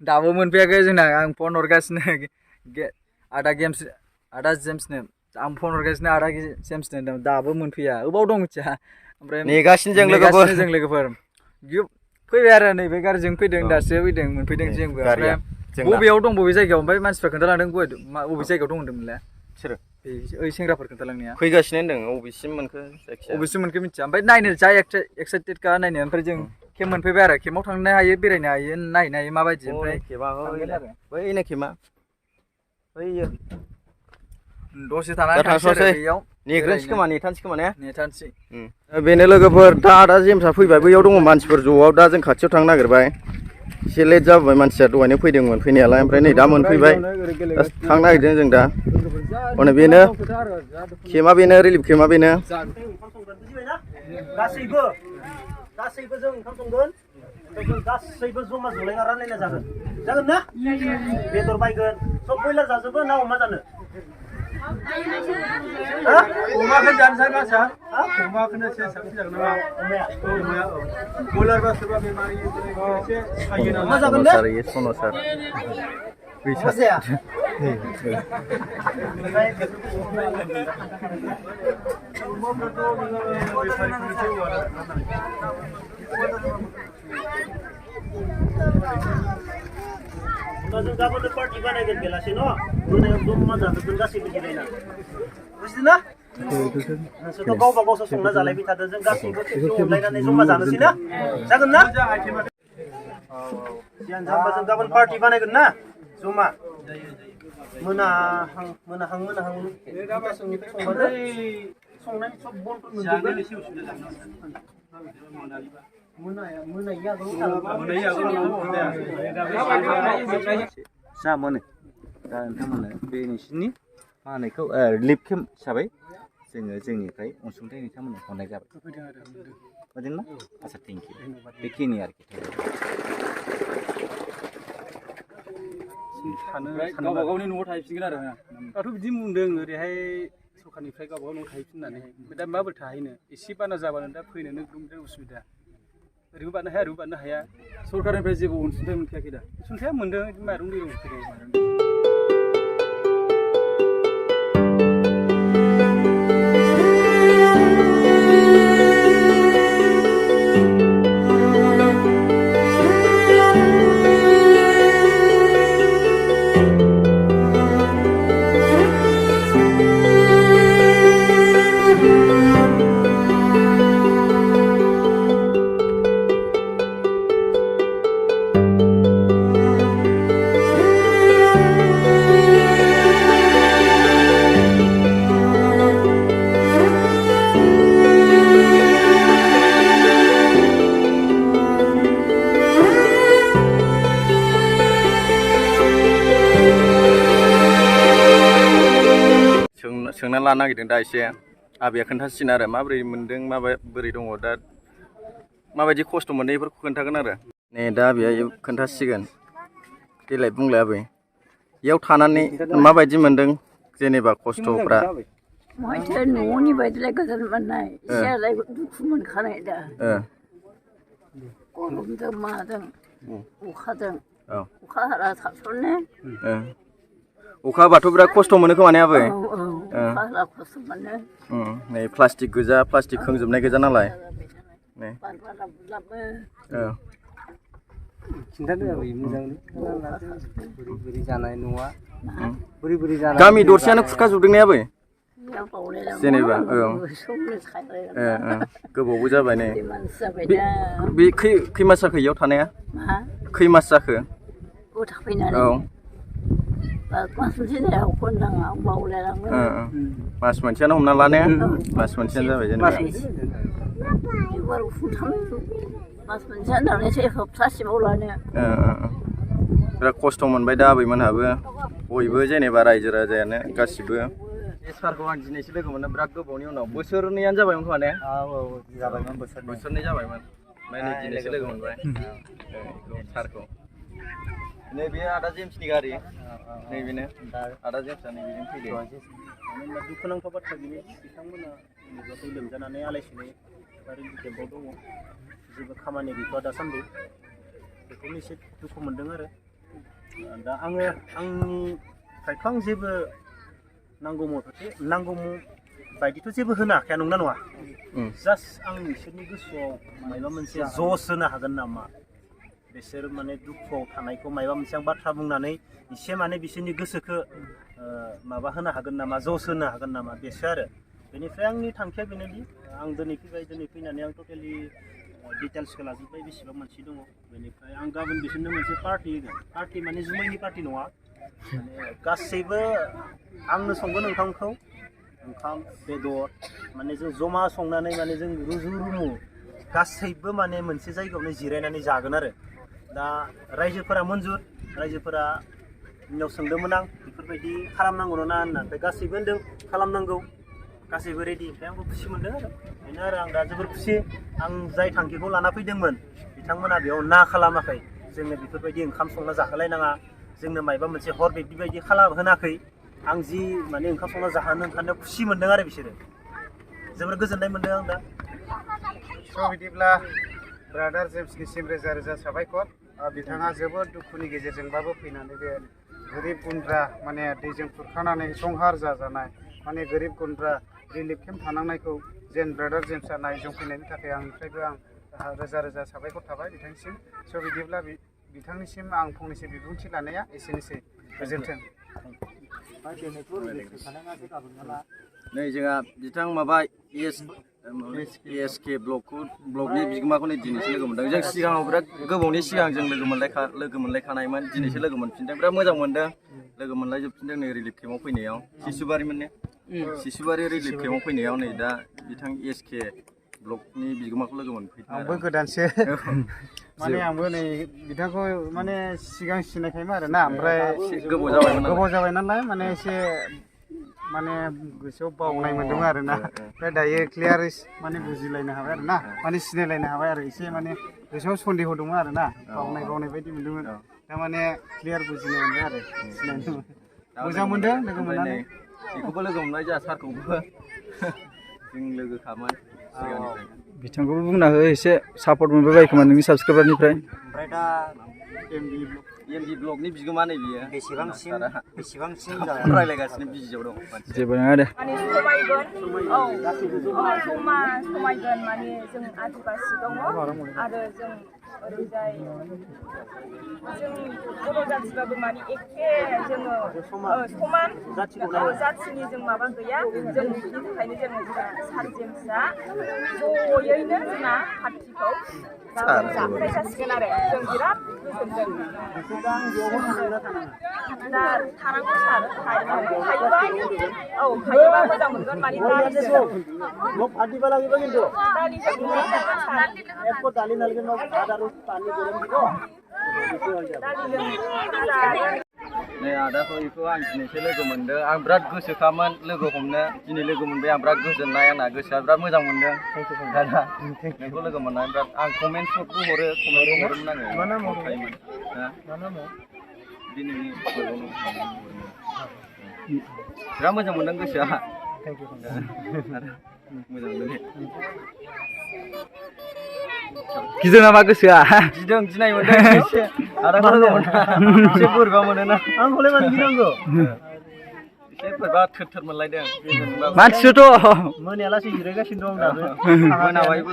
दाबो मोनफैयाखै जोंना आं फन हरगासिनो आदा जेम्सनो आं फन हरगासिनो आदा जेम्सनो दाबो मोनफैया अबाव दं मिथिया ओमफ्राय नेगासिनो जों लोगोफोर फैबाय आरो नैबे गारिजों फैदों दासो फैदों मोनफैदों जोंबो ओमफ्राय बबेयाव दं बबे जायगायाव ओमफ्राय मानसिफ्रा खोन्थालांदों बबे जायगायाव दं होनदोंमोनलाय सोर ओइ सेंग्राफोर खोन्थालांनाया फैगासिनो होनदों अबेसिम मोनखो जायखिया अबेसिम मोनखो मिथिया ओमफ्राय नायनो जा एक्साइटेड का नायनो ओमफ्राय जों केम्प मोनफैबाय आरो केम्पआव थांनो हायो बेरायनो हायो नायनो हायो माबायदि ओमफ्राय बैनो केम्पआ बैयो दसे थानानै थांसै आरो बेयाव नेथानसै खोमा ने नेथानसै बेनो लोगोफोर दा आदा जेम्सआ फैबाय बैयाव दङ मानसिफोर ज'आव दा जों खाथियाव थांनो नागिरबाय एसे लेट जाबाय मानसिया दहायनो फैदोंमोन फैनायालाय ओमफ्राय नै दा मोनफैबाय दा थांनो नागिरदों जों दा माने बेनो केम्पआ बेनो रिलिफ केम्पआ बेनो गासैबो जों ओंखाम संगोन जों गासैबो जमा जलायना रानलायना जागोन ना बेदर बायगोन सब बयलार जाजोबो ना अमा जानो अमाखौ जानोसै मानसिया अमाखौनो साबसिन जागोन नामा अमाया बयलार बा सोरबा बेमारि एसे सायो नामा सन'सार जों गाबोन पार्टि बानायगोन बेलासि न' मोनायाव जमा जाजोबगोन गासैबो जिरायना बुजिदोंना नोंसोरथ' गावबा गावसो संना जालायबाय थादों जों गासैबो खेबसे अनलायनानै जमा जानोसै ना जागोन ना जियानो जाम्बा जों गाबोन पार्टि बानायगोन ना जमा मोनाहां संनाय सब बनफोर जा मोनो दा नोंथांमोननो बे नोंसिनि मा होनो रिलिफ केम्प हिसाबै जोङो जोंनिफ्राय अनसुंथाइ नोंथांमोननो हरनाय जाबाय मोजांना आच्चा थेंक इउ बेखिनि आरोखि गावबा गावनि न'आव थाहैफिनगोन आरो दाथ' बिदि बुंदों ओरैहाय सरखारनिफ्राय गावबा गाव न'आव थाहैफिननानै दा माबोरै थाहैनो एसे बाना जाबानो दा फैनोनो एकदम उसुबिदा ओरैबो बारनो हाया ओरैबो बारनो हाया सरकारनिफ्राय जेबो अनसुंथाइ मोनखायाखै दा अनसुंथाइया मोनदों माइरं दैरं फैदों सोंना लानो नागिरदों दा एसे आबैया खोन्थासिगोन आरो माबोरै मोन्दों माबोरै दङ दा माबायदि खस्थ' मोनदों बेफोरखौ खोन्थागोन आरो नै दा आबैया खोन्थासिगोन देलाय बुंलाय आबै बेयाव थानानै माबायदि मोन्दों जेनेबा खस्थ'फ्रा माथो न'नि बायदिलाय गोजान मोननाय एसेलाय दुखु मोनखानाय दा गरमजों माजों अखाजों अखा हारा साबसननो अखा हाबाथ' बिराद खस्थ' मोनो खोमा ने आबै अखा हारा खस्थ' मोनो नै प्लास्टिक गोजा प्लास्टिक खोंजोबनाय गोजा नालाय नै खिन्थादो आबै मोजाङै बोरै जानाय न'आ बोरै जानाय गामि दरसेयानो खुरखाजोबदों ने आबै जेनेबा गोबावबो जाबाय नै बे खै मास जाखो इयाव थानाया खै मास जाखो मास मोनसे जायाव खनदाङा बावलायलाङो मास मोनसेयानो हमना ला ने मास मोनसेयानो जाबाय जेनेबा मास मोनसेयानो थांनोसै सप्तासेबाव लानो बिराद खस्थ' मोनबाय दा आबैमोनहाबो बयबो जेनेबा रायजो राजायानो गासिबो सारखौ आं दिनैसो लोगो मोनदों बिराद गोबावनि उनाव बोसोरनैयानो जाबायमोन खोमा ने जाबायमोन बोसोरनै जाबायमोन ओमफ्राय नै दिनैसो लोगो मोनबाय सारखौ नैबे आदा जेम्सनि गारि नैबेनो आदा जेम्सआ नैबेजों फैदो दुखुनांथाव बाथ्रा बेनो बिथांमोना लोमजानानै आलाय सिलाय आरो केम्पआव दङ जेबो खामानि गैथ'आ दासान्दि बेखौनो एसे दुखु मोनदों आरो दा आङो आंनिफ्रायथ' आं जेबो नांगौ बायदिथ' जेबो होनो हाखाया नंना नङा जास्ट आं बिसोरनि गोसोआव माबा मोनसे जस होनो हागोन नामा बिसोर माने दुखुआव थानायखौ माबा मोनसे आं बाथ्रा बुंनानै एसे माने बिसोरनि गोसोखौ माबा होनो हागोन नामा जस होनो हागोन नामा बेसो आरो बेनिफ्राय आंनि थांखिया बेनोदि आं दिनै फैनानै आं टटेलि डिटेल्सखौ लाजोब्बाय बेसेबां मानसि दङ बेनिफ्राय आं गाबोन बिसोरनो मोनसे पार्टि होगोन पार्टि माने जुमायनि पार्टि नङा माने गासैबो आंनो संगोन ओंखामखौ ओंखाम बेदर माने जों जमा संनानै माने जों रुजु रुमु गासैबो माने मोनसे जायगायावनो जिरायनानै जागोन आरो दा रायजोफोरा मन्जुर रायजोफोरा नियाव सोंदोंमोन आं बेफोरबायदि खालामनांगौ ना होनना ओमफ्राय गासैबो होनदों खालामनांगौ गासैबो रेडि ओमफ्राय आंबो खुसि मोनदों आरो बेनो आरो आं दा जोबोर खुसि आं जाय थांखिखौ लाना फैदोंमोन बिथांमोना बेयाव ना खालामाखै जोंनो बेफोरबायदि ओंखाम संना जाहोलायनाङा जोंनो माबा मोनसे हर बेबायदि होनाखै आं जि माने ओंखाम संना जाहोनो ओंखारनायाव खुसि मोनदों आरो बिसोरो जोबोर गोजोननाय मोनदों आं दा स' बिदिब्ला ब्रादार जेम्सनिसिम रोजा रोजा साबायखर बिथाङा जोबोद दुखुनि गेजेरजोंबाबो फैनानै बे गोरिब गुन्द्रा माने दैजों खुरखानानै संहार जाजानाय माने गोरिब गुन्द्रा रिलिफ केम्प थानांनायखौ जेन ब्रादार जेम्सआ नायजंफैनायनि थाखाय आंनिफ्रायबो आं रोजा रोजा साबायखर थाबाय बिथांनिसिम स' बिदिब्ला बिथांनिसिम आं फंनैसो बिबुंथि लानाया एसेनोसै गोजोन्थों नै जोंहा बिथां माबा ESK ब्लगनि बिगोमाखौ नै दिनैसो लोगो मोनदों जों सिगाङाव बिराद गोबावनि सिगां जों लोगो मोनलायखानायमोन दिनैसो लोगो मोनफिनदों बिराद मोजां मोनदों लोगो मोनलायजोबफिनदों नै रिलिफ केम्पआव फैनायाव सिसुबारि रिलिफ केम्पआव फैनायाव नै दा बिथां ESK ब्लगनि बिगोमाखौ लोगो मोनफैदों आंबो गोदानसो माने आंबो नै बिथांखौ माने सिगां सिनायखायोमोन आरो ना ओमफ्राय गोबाव जाबाय नालाय माने एसे माने गोसोआव बावनाय मोनदों आरो ना ओमफ्राय दायो क्लियार माने बुजिलायनो हाबाय आरो ना माने सिनायलायनो हाबाय आरो एसे माने गोसोआव सन्देह दंमोन आरो ना बावनाय बायदि मोनदोंमोन दा माने क्लियार बुजिनो मोनबाय आरो सिनायनो मोजां मोनदों लोगो मोननानै बेखौबो लोगो मोननाय जाया सारखौबो जों लोगोखामोन बिथांखौबो बुंना हो एसे सापर्ट मोनबाय बाय खोमा नोंनि साबसक्राइबारनिफ्राय ओमफ्राय दा एमबि ब्लगनि बिगोमा नै बियो बेसेबांसिम रायलायगासिनो बिजियाव दं जेबो नङा दे माने समायगोन माने जों आदिबासि दङ आरो जों ओरैजाय जों बर' जाथिबाबो माने एखे जोङो समान जाथिनि जों माबा गैया जों बिनि थाखायनो जोङो सार जेम्सआ ज'यैनो जोंना पार्टिखौ जाहोनाय जासिगोन आरो जों बिराद गोजोनदों दा थानांगौ सार हायोबा मोजां मोनगोन माने पार्टिबा লাগিব কিন্তু একো দালি নালগে না ভাত আৰু পানী গৰম দিব नै आदाखौ बेखौ आं दिनैसो लोगो मोनदों आं बिराद गोसोखामोन लोगो हमनो दिनै लोगो मोनबाय आं बिराद गोजोननाय आंना गोसोआ बिराद मोजां मोनदों दादा नोंखौ लोगो मोननानै बिराद आं कमेन्ट सर्टबो हरोमोन आङो मा नामाव दिनैनि बिराद मोजां मोनदों गोसोआ मोजां मोनदों गिदों नामा गोसोआ गिदों गिनाय मोनदों एसे आदाखौ लोगो मोनदों एसे बोरैबा मोनोना आंखौलाय मानो गिनांगौ एसे बोरैबा थोर मोनलायदों मानसियाथ' मोनायालासे जिरायगासिनो दं दाबो मोनाबायबो